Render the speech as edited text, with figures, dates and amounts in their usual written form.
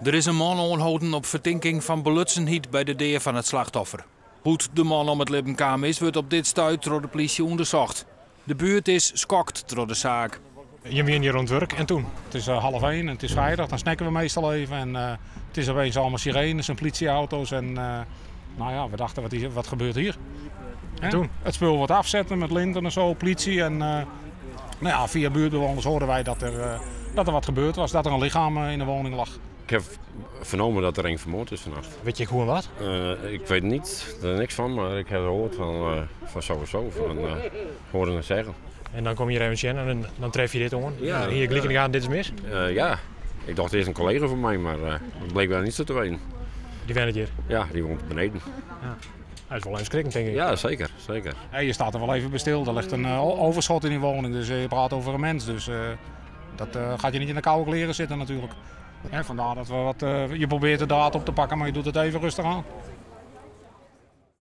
Der is in man oanholden op fertinking fan belutsenheid by de dea fan it slachtoffer. Hoe't de man om it libben kaam is, wurdt op dit stuit troch de plysje ûndersocht. De buert is skokt troch de saak. Je wiene hjir oan it wurk en toen? Het is 12:30 en het is vrijdag, dan snacken we meestal even. En het is opeens allemaal sirenes en politieauto's. En nou ja, we dachten, wat gebeurt hier? En toen? Het spul wordt afzetten met linten en zo, politie. En nou ja, via buurtbewoners hoorden wij dat er wat gebeurd was, dat er een lichaam in de woning lag. Ik heb vernomen dat er een vermoord is vannacht. Weet je hoe en wat? Ik weet niet, er niks van, maar ik heb gehoord van sowieso, van hoorden het zeggen. En dan kom je hier even zien en dan tref je dit aan. Ja. Ja, hier gelijk in de gaten, dit is mis? Ja, ik dacht eerst een collega van mij, maar dat bleek wel niet zo te weten. Die woont hier? Ja, die woont beneden. Ja. Dat is wel even schrikken, denk ik. Ja, zeker, zeker. Ja, je staat er wel even bij stil. Er ligt een overschot in die woning, dus je praat over een mens. Dus dat gaat je niet in de koude kleren zitten natuurlijk. Ja, vandaar dat we wat, je probeert de draad op te pakken, maar je doet het even rustig aan.